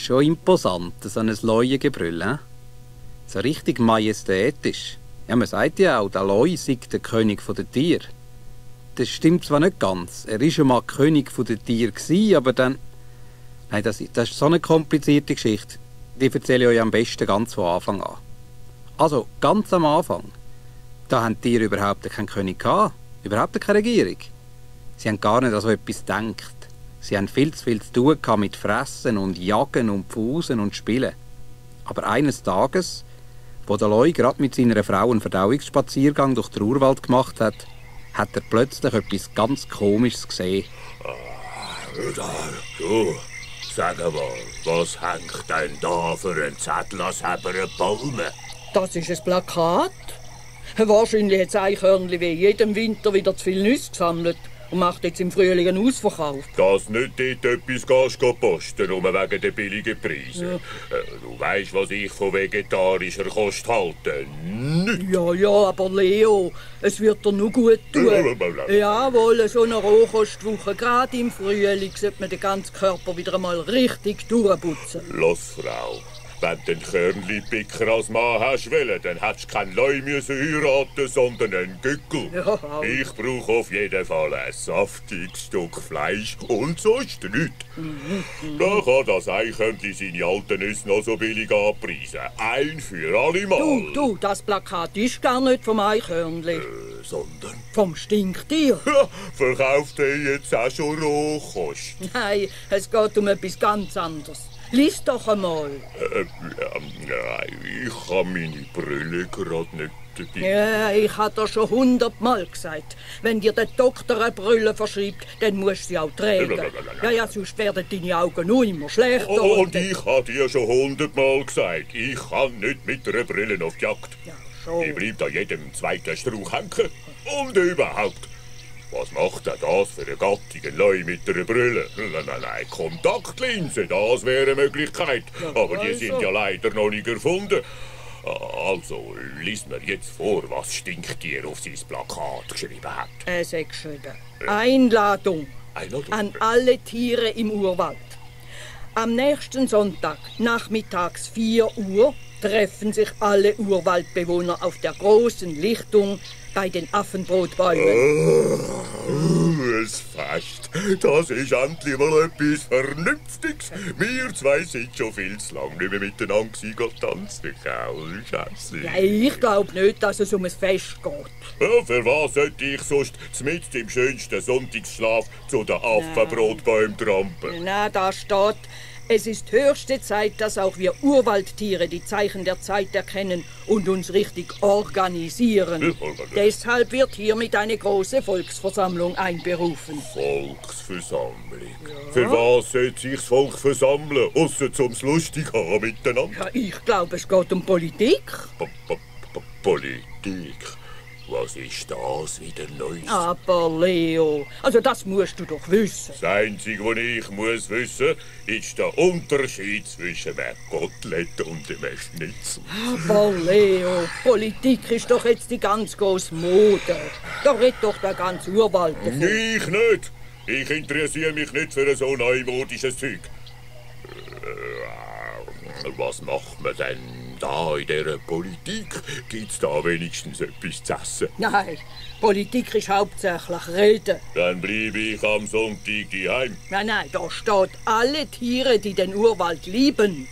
schon imposant, so ein Leuengebrüll. So richtig majestätisch. Ja, man sagt ja auch, der Leu sei der König der Tiere. Das stimmt zwar nicht ganz. Er war schon mal König der Tiere, aber dann... Nein, das ist so eine komplizierte Geschichte. Die erzähle ich euch am besten ganz von Anfang an. Also, ganz am Anfang. Da haben die Tiere überhaupt keinen König gehabt. Überhaupt keine Regierung. Sie haben gar nicht an so etwas gedacht. Sie haben viel zu tun mit Fressen und Jagen und Pfusen und Spielen. Aber eines Tages, wo der Leu gerade mit seiner Frau einen Verdauungsspaziergang durch den Urwald gemacht hat, hat er plötzlich etwas ganz Komisches gesehen. Du, sag mal, was hängt denn da für ein Zettel als einen Baum? Das ist ein Plakat. Wahrscheinlich hat das Eichhörnchen wie jedem Winter wieder zu viel Nüsse gesammelt und macht jetzt im Frühling einen Ausverkauf. Dass nicht dort etwas gehst posten, nur wegen der billigen Preise. Ja. Du weisst, was ich von vegetarischer Kost halte. Nicht. Ja, aber Leo, es wird dir nur gut tun. Jawohl, so eine Rohkostwoche, gerade im Frühling, sollte man den ganzen Körper wieder einmal richtig durchputzen. Los, Frau. Wenn du einen Körnli-Picker als Mann hast wollen, dann hättest du keinen Leu müssen heiraten, sondern einen Gückel. Ja. Ich brauche auf jeden Fall ein saftiges Stück Fleisch und sonst nichts. Da kann das Eichhörnchen seine alten Nüsse noch so billig anpreisen. Ein für alle Mal. Du, das Plakat ist gar nicht vom Eichhörnchen. Sondern? Vom Stinktier. Ja, verkauft er jetzt auch schon Rohkost? Nein, es geht um etwas ganz anderes. Lies doch einmal. Ich habe meine Brille gerade nicht dabei. Ja, ich habe dir schon 100-mal gesagt, wenn dir der Doktor eine Brille verschreibt, dann musst du sie auch tragen. Ja, sonst werden deine Augen nur immer schlechter. Und ich habe dir schon 100-mal gesagt, ich kann nicht mit einer Brille auf die Jagd. Ja, schon. Ich bleib da jedem zweiten Strauch hängen. Und überhaupt. Was macht denn das für einen gattigen Leu mit einer Brille? Nein, Kontaktlinsen, das wäre eine Möglichkeit. Ja, aber die sind ja leider noch nicht erfunden. Also, lies mir jetzt vor, was Stinktier auf sein Plakat geschrieben hat. Es hat geschrieben. Einladung an alle Tiere im Urwald. Am nächsten Sonntag, nachmittags 4 Uhr, treffen sich alle Urwaldbewohner auf der großen Lichtung bei den Affenbrotbäumen. Es Fest. Das ist endlich mal etwas Vernünftiges. Wir zwei sind schon viel zu lange nicht mehr miteinander tanzen. Scheiße. Ja, ich glaube nicht, dass es um ein Fest geht. Ja, für was sollte ich sonst mitten im schönsten Sonntagsschlaf zu den Affenbrotbäumen trampeln? Na, da steht... Es ist höchste Zeit, dass auch wir Urwaldtiere die Zeichen der Zeit erkennen und uns richtig organisieren. Deshalb wird hiermit eine große Volksversammlung einberufen. Volksversammlung? Ja. Für was sollte sich das Volk versammeln, ausser zum lustig haben miteinander? Ja, ich glaube, es geht um Politik. Politik? Was ist das wieder Neues? Aber Leo, also das musst du doch wissen. Das Einzige, was ich muss wissen, ist der Unterschied zwischen einem Kotelett und einem Schnitzel. Aber Leo, Politik ist doch jetzt die ganz grosse Mode. Da redet doch der ganze Urwald davon. Ich nicht. Ich interessiere mich nicht für so neumodisches Zeug. Was macht man denn da in dieser Politik? Gibt's da wenigstens etwas zu essen? Nein, Politik ist hauptsächlich Reden. Dann bleibe ich am Sonntag daheim. Nein, da steht, alle Tiere, die den Urwald lieben,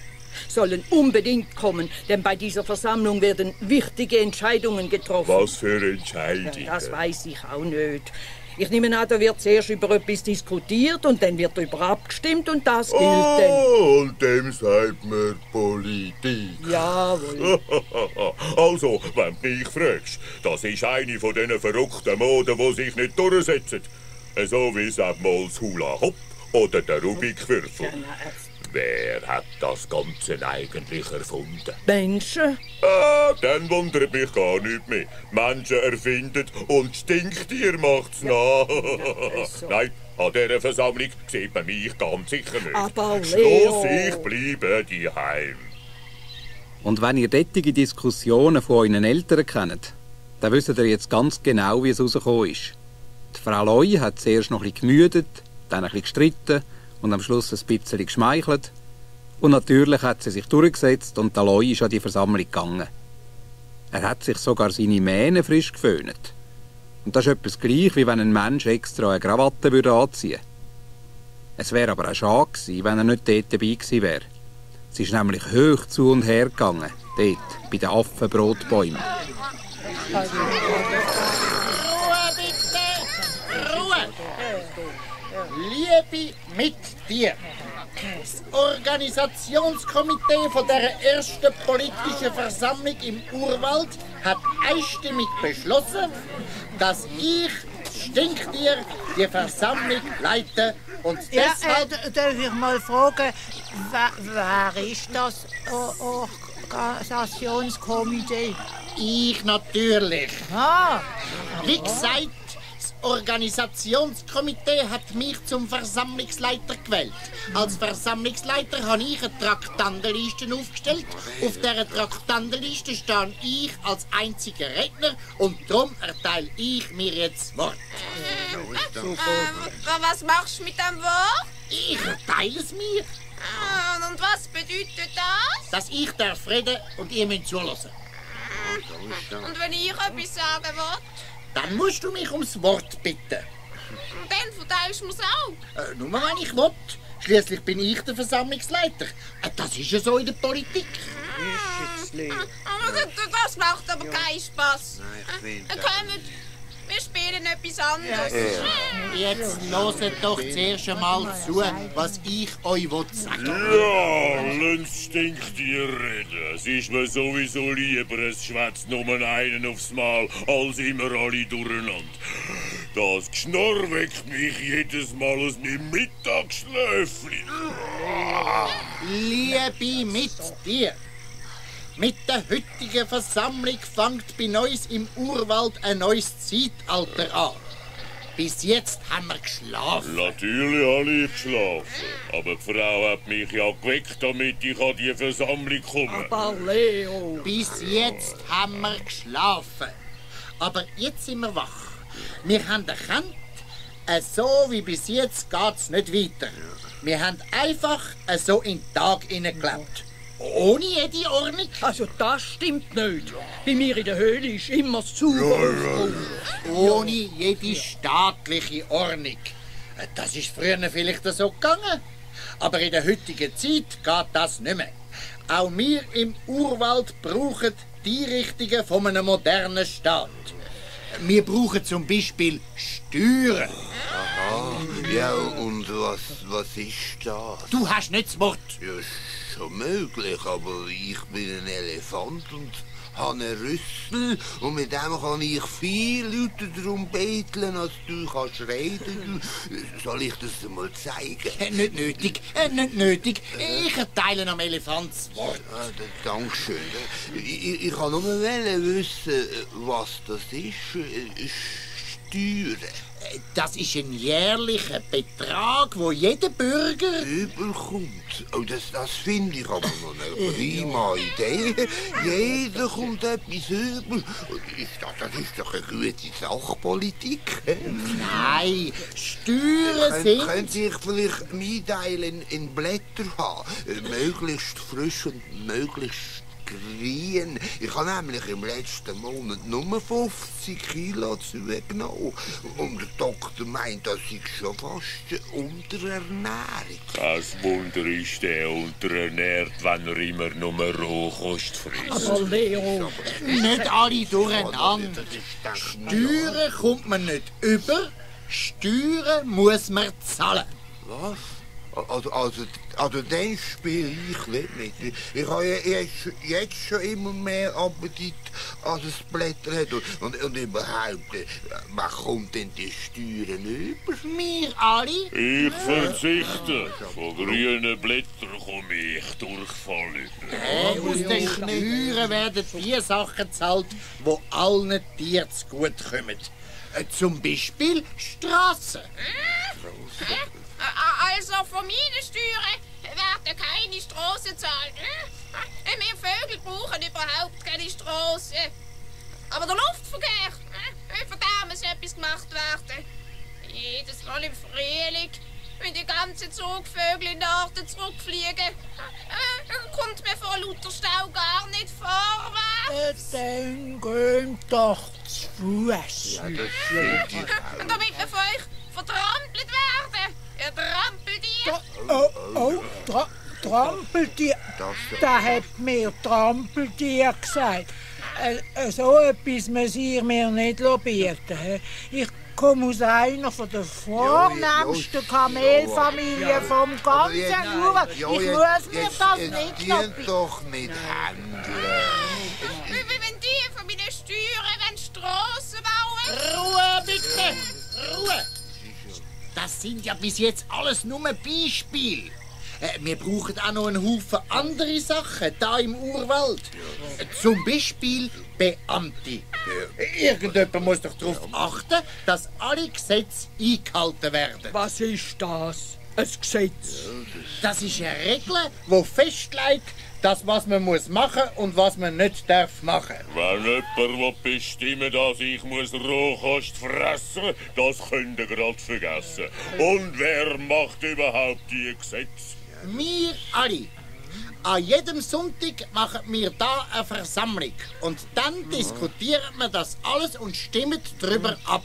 sollen unbedingt kommen, denn bei dieser Versammlung werden wichtige Entscheidungen getroffen. Was für Entscheidungen? Ja, das weiß ich auch nicht. Ich nehme an, da wird zuerst über etwas diskutiert und dann wird darüber abgestimmt und das gilt dann. Und dem sagt man Politik. Jawohl. Also, wenn du mich fragst, das ist eine von diesen verrückten Moden, die sich nicht durchsetzen. So wie mal das Hula Hopp oder der Rubikwürfel. Wer hat das Ganze eigentlich erfunden? Menschen. Dann wundert mich gar nicht mehr. Menschen erfinden und Stinktier macht's nach. So. Nein, an dieser Versammlung sieht man mich ganz sicher nicht. Aber Leo... Schluss, ich bleibe daheim. Und wenn ihr solche Diskussionen von euren Eltern kennt, dann wisst ihr jetzt ganz genau, wie es rausgekommen ist. Die Frau Leu hat zuerst noch ein bisschen gemüdet, dann ein bisschen gestritten und am Schluss ein bisschen geschmeichelt. Und natürlich hat sie sich durchgesetzt und der Loi ist an die Versammlung gegangen. Er hat sich sogar seine Mähne frisch geföhnt. Und das ist etwas gleich, wie wenn ein Mensch extra eine Krawatte anziehen würde. Es wäre aber auch schade gewesen, wenn er nicht dort dabei gewesen wäre. Es ist nämlich hoch zu und her gegangen, dort, bei den Affenbrotbäumen. Ruhe bitte! Ruhe! Liebe mit dir! Das Organisationskomitee von der ersten politischen Versammlung im Urwald hat einstimmig beschlossen, dass ich, Stinktier, die Versammlung leite und deshalb... Darf ich mal fragen, wer ist das Organisationskomitee? Ich natürlich. Ah. Wie gesagt, das Organisationskomitee hat mich zum Versammlungsleiter gewählt. Als Versammlungsleiter habe ich eine Traktandenliste aufgestellt. Auf dieser Traktandenliste stehe ich als einziger Redner und darum erteile ich mir jetzt das Wort. Was machst du mit dem Wort? Ich erteile es mir. Und was bedeutet das? Dass ich darf reden und ihr müsst zuhören. Und wenn ich etwas sagen will? Dann musst du mich ums Wort bitten. Dann verteilst du mir's auch. Nur wenn ich will. Schließlich bin ich der Versammlungsleiter. Das ist ja so in der Politik. Das macht aber keinen Spass. Kommt, wir spielen etwas anderes. Jetzt hört doch zuerst einmal zu, was ich euch sagen will. Ja, lasst Stinktier reden. Es ist mir sowieso lieber, es schwätzt nur einen aufs Mal, als immer alle durcheinander. Das Geschnurr weckt mich jedes Mal aus meinem Mittagsschläfchen. Liebe mit dir. Mit der heutigen Versammlung fängt bei uns im Urwald ein neues Zeitalter an. Bis jetzt haben wir geschlafen. Natürlich habe ich geschlafen. Aber die Frau hat mich ja geweckt, damit ich an die Versammlung komme. Aber Leo... Bis jetzt haben wir geschlafen. Aber jetzt sind wir wach. Wir haben erkannt, so wie bis jetzt geht es nicht weiter. Wir haben einfach so in den Tag hineingelebt. Ohne jede Ordnung. Also das stimmt nicht. Bei mir in der Höhle ist immer das Zuhause. Ohne jede staatliche Ordnung. Das ist früher vielleicht so gegangen. Aber in der heutigen Zeit geht das nicht mehr. Auch wir im Urwald brauchen die Richtungen von einem modernen Staat. Wir brauchen zum Beispiel Steuern. Aha, ja, und was ist das? Du hast nicht das Wort. Ja, schon möglich, aber ich bin ein Elefant und habe einen Rüssel und mit dem kann ich viel Leute darum betteln, als du kannst reden. Soll ich das mal zeigen? Nicht nötig, nicht nötig. Ich erteile am Elefant das Wort. Dankeschön. Ich kann nur wissen, was das ist. Steuern. Das ist ein jährlicher Betrag, wo jeder Bürger überkommt. Oh, das finde ich aber noch eine prima Idee. Jeder kommt etwas über. Das ist doch eine gute Sachpolitik. Nein, Steuern sind... Könnte ich vielleicht mitteilen in Blätter haben? Möglichst frisch und möglichst grün. Ich habe nämlich im letzten Monat nur 50 Kilo zugenommen. Und der Doktor meint, das ist schon fast Unterernährung. Das Wunder ist der unterernährt, wenn er immer nur Rohkost frisst. Aber Leo... Nicht alle durcheinander. Steuern kommt man nicht über, Steuern muss man zahlen. Was? Also dann spiele ich nicht mit. Ich habe jetzt schon immer mehr Appetit, als es Blätter hat. Und überhaupt, was kommt denn die Steuern über? Wir alle? Ich verzichte. Von grünen Blättern komme ich Durchfall über. Aus den Steuern werden die Sachen gezahlt, die allen Tieren zugutekommen. Zum Beispiel Strassen. Also von meinen Steuern werden keine Strassen gezahlt. Wir Vögel brauchen überhaupt keine Strassen. Aber der Luftverkehr, von dem muss etwas gemacht werden. Jedes Mal im Frühling wenn die ganzen Zugvögel in den Orten zurückfliegen. Kommt mir vor lauter Stau gar nicht vorwärts. Dann geht doch zu Fuß. Ja, das finde ich auch. Und damit wir von euch vertrampelt werden. Ihr Trampeltier. Trampeltier. Da hat mir Trampeltier gesagt. So etwas muss ich mir nicht bieten. Ich komme aus einer von der vornehmsten Kamelfamilien vom ganzen Urwald. Ich muss mir das nicht bieten. Doch nicht handeln. Wenn die von meinen Steuern Strassen bauen. Ruhe bitte! Ruhe! Das sind ja bis jetzt alles nur Beispiele. Wir brauchen auch noch einen Haufen andere Sachen hier im Urwald. Zum Beispiel Beamte. Irgendjemand muss doch darauf achten, dass alle Gesetze eingehalten werden. Was ist das? Ein Gesetz? Das ist eine Regel, die festlegt, das, was man machen muss und was man nicht machen darf. Wenn jemand bestimmen will, dass ich Rohkost fressen muss, das könnt ihr gerade vergessen. Und wer macht überhaupt die Gesetze? Wir alle. An jedem Sonntag machen wir da eine Versammlung. Und dann diskutieren wir das alles und stimmen darüber ab.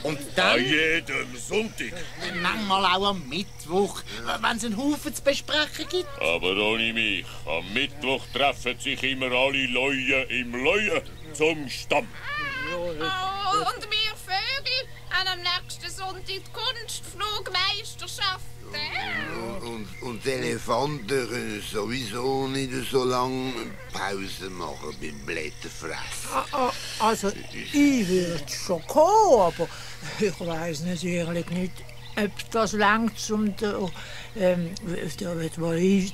Und dann... An jedem Sonntag? Manchmal auch am Mittwoch, wenn es einen Haufen zu besprechen gibt. Aber ohne mich. Am Mittwoch treffen sich immer alle Leute im Leuen zum Stamm. Oh, und wir Vögel haben am nächsten Sonntag die Kunstflugmeisterschaft. Und die Elefanten können sowieso nicht so lange Pause machen beim Blätterfressen. Also, ich würde schon kommen, aber ich weiss natürlich nicht, ob das langt, um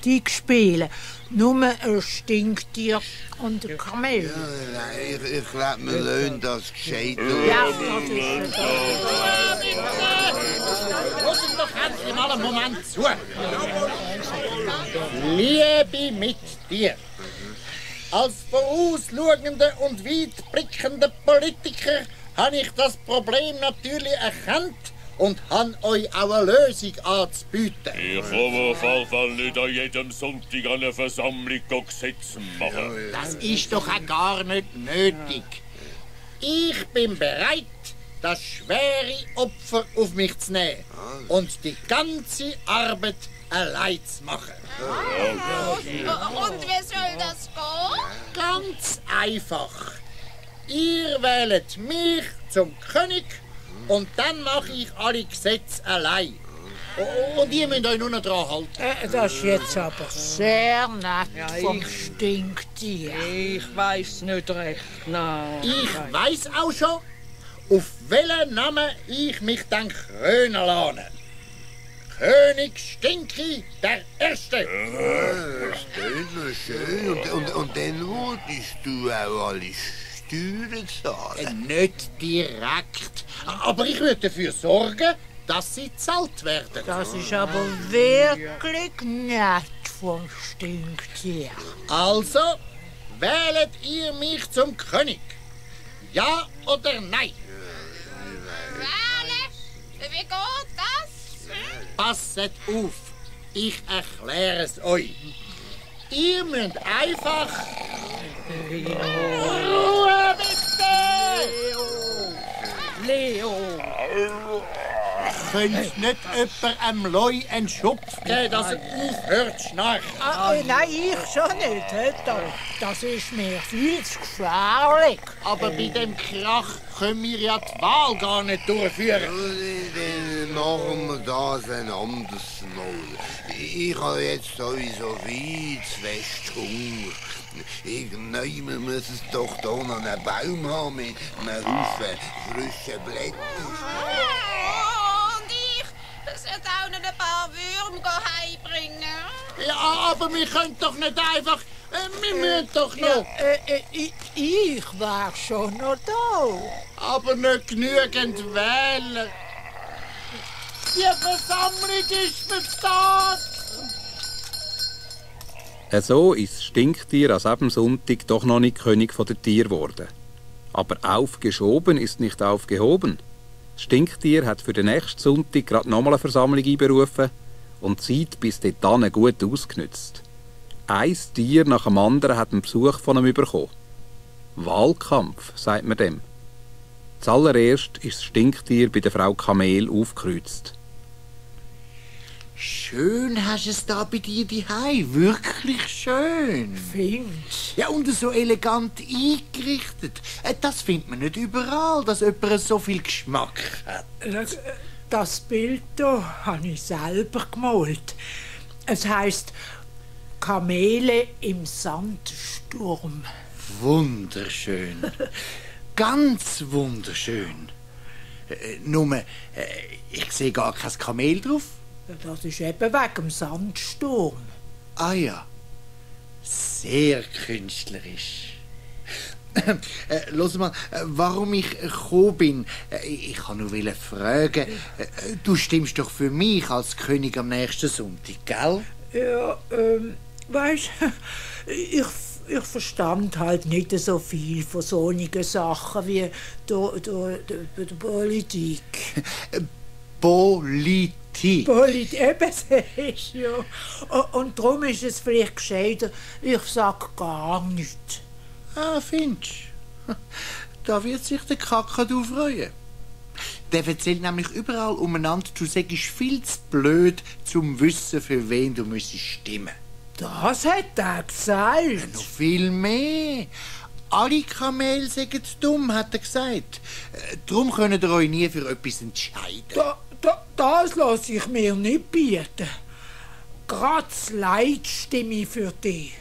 die spielen. Nur ein Stinktier und ein Kamel. Ja, nein, ich glaube, wir lernen das gescheit. Ja, das ist Lassen doch endlich mal einen Moment zu. Liebe mit dir. Als vorausschauender und weitblickender Politiker habe ich das Problem natürlich erkannt und habe euch auch eine Lösung anzubieten. Ich komme auf jeden Fall nicht an jedem Sonntag an einer Versammlung Gesetze machen. Das ist doch auch gar nicht nötig. Ich bin bereit, das schwere Opfer auf mich zu nehmen und die ganze Arbeit allein zu machen. Und wie soll das gehen? Ganz einfach. Ihr wählt mich zum König und dann mache ich alle Gesetze allein. Und ihr müsst euch nur noch dran halten. Das ist jetzt aber sehr nett vom Stinktier. Ich weiß nicht recht, nein. Ich weiss auch schon, auf welchen Namen ich mich dann krönen lasse. König Stinky der Erste. Das klingt noch schön. Und dann wolltest du auch alle Steuern zahlen. Nicht direkt, aber ich würde dafür sorgen, dass sie gezahlt werden. Das ist aber wirklich nett vom Stinktier. Also, wählt ihr mich zum König? Ja oder nein? Wählen? Wie geht das? Passet auf, ich erkläre es euch. Ihr müsst einfach... Ruhe bitte! Leo! Könnt nicht jemand einem Leu einen Schupf geben, dass er aufhört zu schnarchen? Nein, ich schon nicht. Das ist mir viel zu gefährlich. Aber bei dem Krach können wir ja die Wahl gar nicht durchführen. Dann machen wir das ein anderes Mal. Ich habe jetzt sowieso viel zu fest Hunger. Irgendjemand muss es doch hier noch einen Baum haben mit einem Haufen frischen Blättern. Und ich sollte auch noch ein paar Würmer heimbringen. Ja, aber wir können doch nicht einfach... wir müssen doch noch... Ich war schon noch da. Aber nicht genügend wählen. Die Versammlung ist verstanden. So ist das Stinktier an diesem Sonntag doch noch nicht König der Tiere geworden. Aber aufgeschoben ist nicht aufgehoben. Das Stinktier hat für den nächsten Sonntag gerade nochmal eine Versammlung einberufen und die Zeit bis dahin gut ausgenützt. Ein Tier nach dem anderen hat einen Besuch von ihm bekommen. Wahlkampf, sagt man dem. Zuallererst ist das Stinktier bei der Frau Kamel aufgekreuzt. Schön hast du es da bei dir daheim, wirklich schön. Findest Ja, und so elegant eingerichtet. Das findet man nicht überall, dass jemand so viel Geschmack hat. das Bild hier habe ich selber gemalt. Es heisst Kamele im Sandsturm. Wunderschön. Ganz wunderschön. Nur, ich sehe gar kein Kamel drauf. Das ist eben wegen dem Sandsturm. Ah ja, sehr künstlerisch. Los mal, warum ich gekommen bin. Ich kann nur fragen, du stimmst doch für mich als König am nächsten Sonntag, gell? Ja, weisst, ich verstand halt nicht so viel von solchen Sachen wie die Politik. Politik. Eben, siehst du, ja. Und darum ist es vielleicht gescheiter, ich sag gar nichts. Ah, findest du? Da wird sich der Kakadu freuen. Der erzählt nämlich überall umeinander, du sagst viel zu blöd, zum wissen, für wen du müsstest stimmen. Das hat er gesagt. Noch viel mehr. Alle Kamele sind dumm, hat er gesagt. Darum könnt ihr euch nie für etwas entscheiden. Das lasse ich mir nicht bieten. Gerade das Leid stimme ich für dich.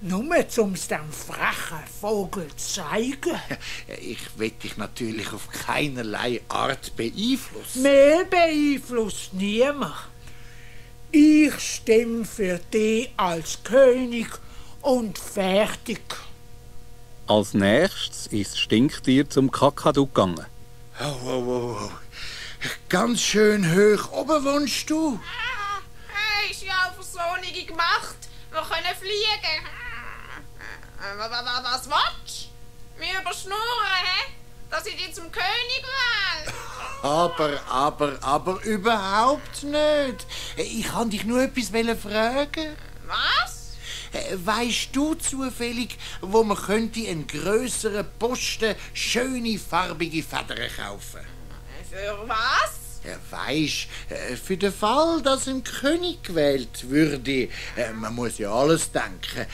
Nur um es dem frechen Vogel zu zeigen. Ich will dich natürlich auf keinerlei Art beeinflussen. Mehr beeinflusst niemand. Ich stimme für dich als König und fertig. Als nächstes ist das Stinktier zum Kakadu gegangen. Oh. Ganz schön hoch oben wohnst du. Ist ja auf so nicht gemacht. Wir können fliegen. Was willst du? Wir überschnurren, hä? Dass ich dich zum König wähle. Aber überhaupt nicht. Ich kann dich nur etwas fragen. Was? Weisst du zufällig, wo man könnte einen grösseren Posten schöne farbige Federn kaufen? Für was? Weisst, für den Fall, dass ein König gewählt würde, man muss ja alles denken,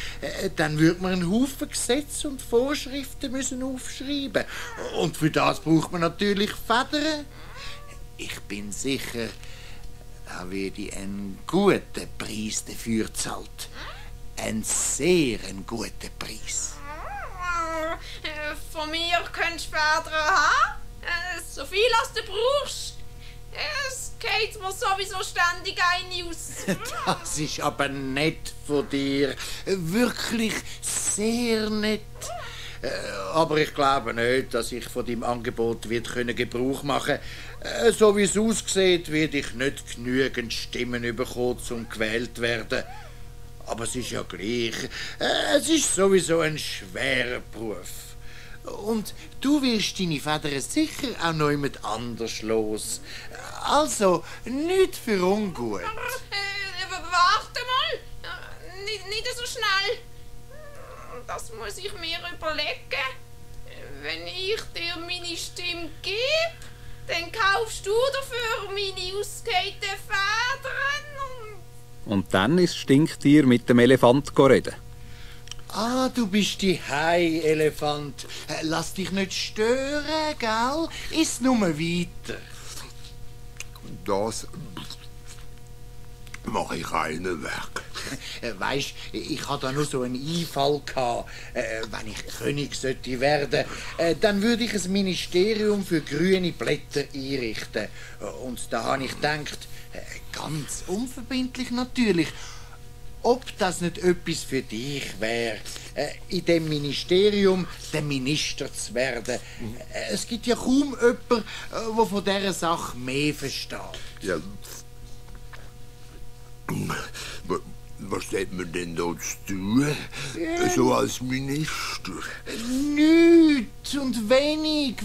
dann würde man einen Haufen Gesetze und Vorschriften müssen aufschreiben. Und für das braucht man natürlich Federn. Ich bin sicher, da würde einen guten Preis dafür gezahlt. Einen sehr guten Preis. Von mir könntest du Federn haben. So viel als du brauchst. Es geht mir sowieso ständig ein aus. Das ist aber nett von dir. Wirklich sehr nett. Aber ich glaube nicht, dass ich von deinem Angebot Gebrauch machen kann. So wie es aussieht, werde ich nicht genügend Stimmen bekommen, um gewählt zu werden. Aber es ist ja gleich. Es ist sowieso ein schwerer Beruf. Und du wirst deine Federn sicher auch noch jemand anders los. Also, nicht für ungut. Warte mal. Nicht so schnell. Das muss ich mir überlegen. Wenn ich dir meine Stimme gebe, dann kaufst du dafür meine ausgehenden Federn. Und dann ist das Stinktier mit dem Elefant reden. Ah, du bist die Hai-Elefant. Lass dich nicht stören, gell? Iss nur weiter. Das mache ich einen weg. Weisst, ich hatte da nur so einen Einfall gehabt. Wenn ich König sollte werden, dann würde ich ein Ministerium für grüne Blätter einrichten. Und da habe ich gedacht, ganz unverbindlich natürlich, ob das nicht etwas für dich wäre, in dem Ministerium der Minister zu werden. Es gibt ja kaum jemanden, der von dieser Sache mehr versteht. Ja. Was hat man denn da zu tun? So als Minister? Nichts und wenig.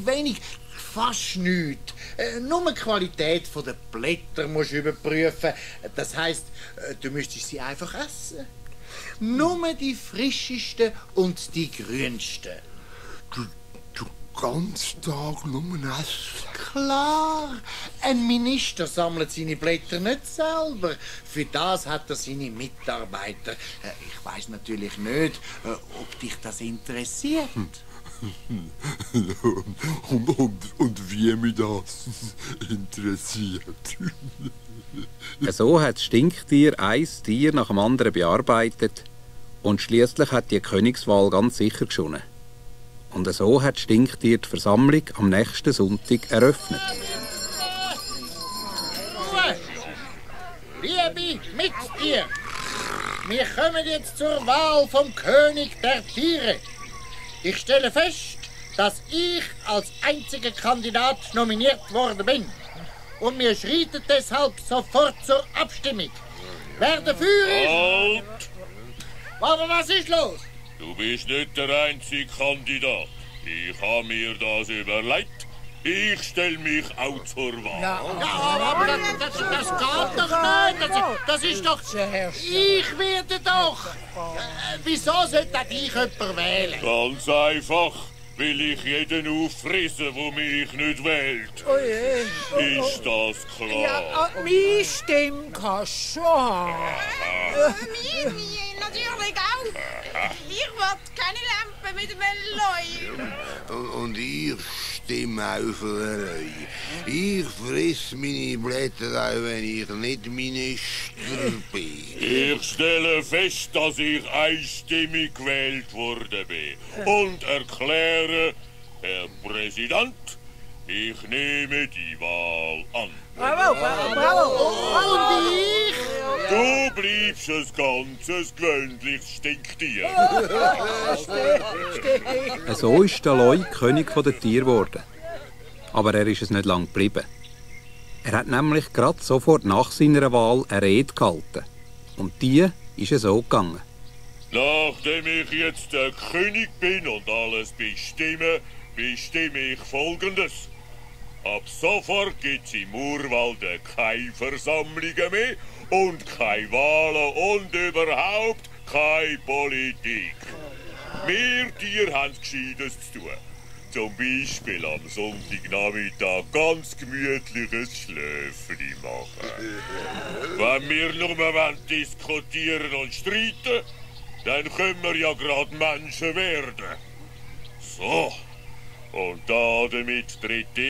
fast nichts. Nur die Qualität der Blätter musst du überprüfen. Das heisst, du müsstest sie einfach essen. Nur die frischesten und die grünsten. Du ganz Tag nur essen? Klar, ein Minister sammelt seine Blätter nicht selber. Für das hat er seine Mitarbeiter. Ich weiss natürlich nicht, ob dich das interessiert. Und wie mich das interessiert. So hat das Stinktier ein Tier nach dem anderen bearbeitet und schließlich hat die Königswahl ganz sicher gewonnen. Und so hat das Stinktier die Versammlung am nächsten Sonntag eröffnet. Liebe Mittier, wir kommen jetzt zur Wahl vom König der Tiere. Ich stelle fest, dass ich als einziger Kandidat nominiert worden bin. Und wir schreiten deshalb sofort zur Abstimmung. Wer dafür ist... Halt! Aber was ist los? Du bist nicht der einzige Kandidat. Ich habe mir das überlegt. Ich stelle mich auch zur Wahl. Ja, aber das geht doch nicht. Das ist doch... Ich werde doch... Wieso sollte ich jemanden wählen? Ganz einfach, will ich jeden auffressen, der mich nicht wählt. Oh je. Ist das klar? Ja, meine Stimme kannst du schon haben. Mir natürlich auch. Ich will keine Lampe mit einem Leu. Und ich stimme auch für eine Reue. Ich friss meine Blätter auch, wenn ich nicht Minister bin. Ich stelle fest, dass ich einstimmig gewählt worden bin und erkläre, Herr Präsident, ich nehme die Wahl an. Bravo. Und ich? Du bleibst ein ganzes gewöhnliches Stinktier. So ist der Leu König der Tiere geworden. Aber er ist es nicht lang geblieben. Er hat nämlich gerade sofort nach seiner Wahl eine Rede gehalten. Und die ist so gegangen. Nachdem ich jetzt der König bin und alles bestimme, bestimme ich Folgendes. Ab sofort gibt es im Urwald keine Versammlungen mehr und keine Wahlen und überhaupt keine Politik. Wir Tiere haben Gescheites zu tun. Zum Beispiel am Sonntagnachmittag ganz gemütliches Schläfchen machen. Wenn wir nur diskutieren und streiten, dann können wir ja gerade Menschen werden. So, und damit tritt